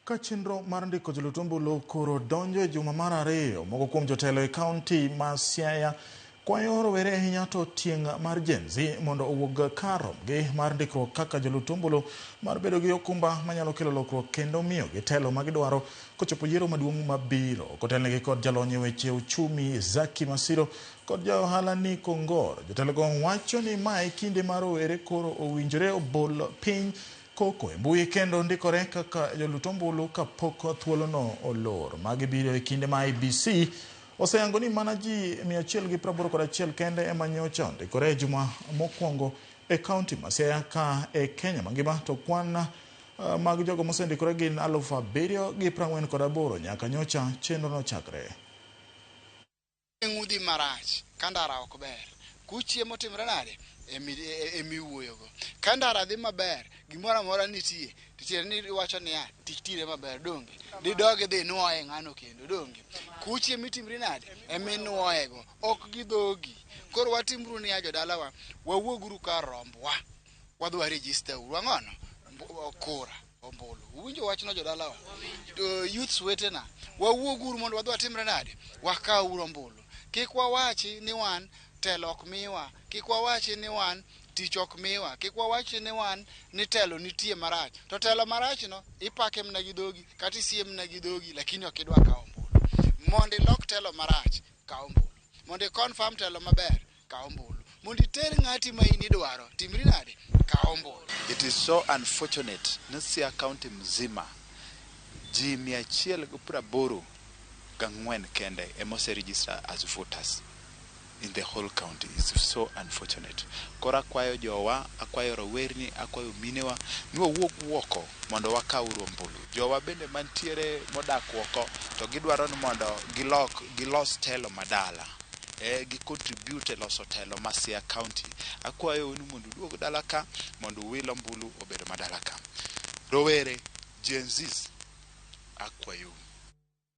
Ka chenro mar ndiko jolut ombulu koro donjo e juma mar ariyo, moko kuom jotelo e kaunti ma Siaya kwayo rowere ahinya to tieng' mar Gen Z mondo owuog kar rombgi mar ndikruok kaka jolut ombulu mar bedo gi okumba manyalo kelo lokruok kendo miyogi telo ma gidwaro kochopo yiero maduong' mabiro. Kotelnegi kod jalony e weche uchumi Zaki Masiro kod ja ohala Nick Ongoro, jotelogo wacho ni ma e kinde ma rowere koro owinjore obol piny koko e mbui kendo ndikore kaka jolut ombulu kapok thuolono olor. Magi biro e kinde ma IEBC oseyango ni mana ji 181 kende ema nyocha ondikore e juma mokwongo e kaunti ma Siaya ka e Kenya mangima to kwan mag jogo mosendikore gin 7,048 nyaka nyocha chenro nochakre. Ng'udhi marach ka ndara ok ber. Kuchiemo timre nade? Emiwuoyogo. Ka ndara dhi maber, gimoro amora nitie, tiende ni iwacho niya, tich tire maber, donge? Didog idhi nuoye ng'ano kendo, donge? Kuchie mitimri nade? Eminuoyego, ok gi dhogi. Koro watimuru niya jodalawa, wawuoguru kar rombwa, wadhi wa register uru. Ang'ono? Kura. Ombulu. Uwinjo wachno jodalawa? To youths wetena, wawuoguru mondo wadhi watimre nade? Wakawuru ombulu. Kik wawachi ni wan telo ok miwa, kik wawachi ni wan tich ok miwa, kik wawachi ni wan ni telo nitie marach. To telo marachno ipake mana gi dhogi kata isie mana gi dhogi lakini ok idwa kawo ombulu. Mondo ilok telo marach, kaw ombulu. Mondo i confirm telo maber, kaw ombulu. Mondo iter ng'ati ma in idwaro, timri nade? Kaw ombulu. It is so unfortunate ni Siaya County mzima ji 184 kende ema ose register as voters in the whole county. It's so unfortunate. Koro akwayo jowa, akwayo rowerni, akwayo minewa ni wawuog oko mondo wakawuru ombulu. Jowa bende mantiere modak oko to gidwaro ni mondo gilok gilos telo madala. Gi contribute e loso telo ma Siaya County. Akwayou ni mondo uduog dala ka mondo uwil ombulu obed madala ka. Rowere, Gen Zs, akwayou.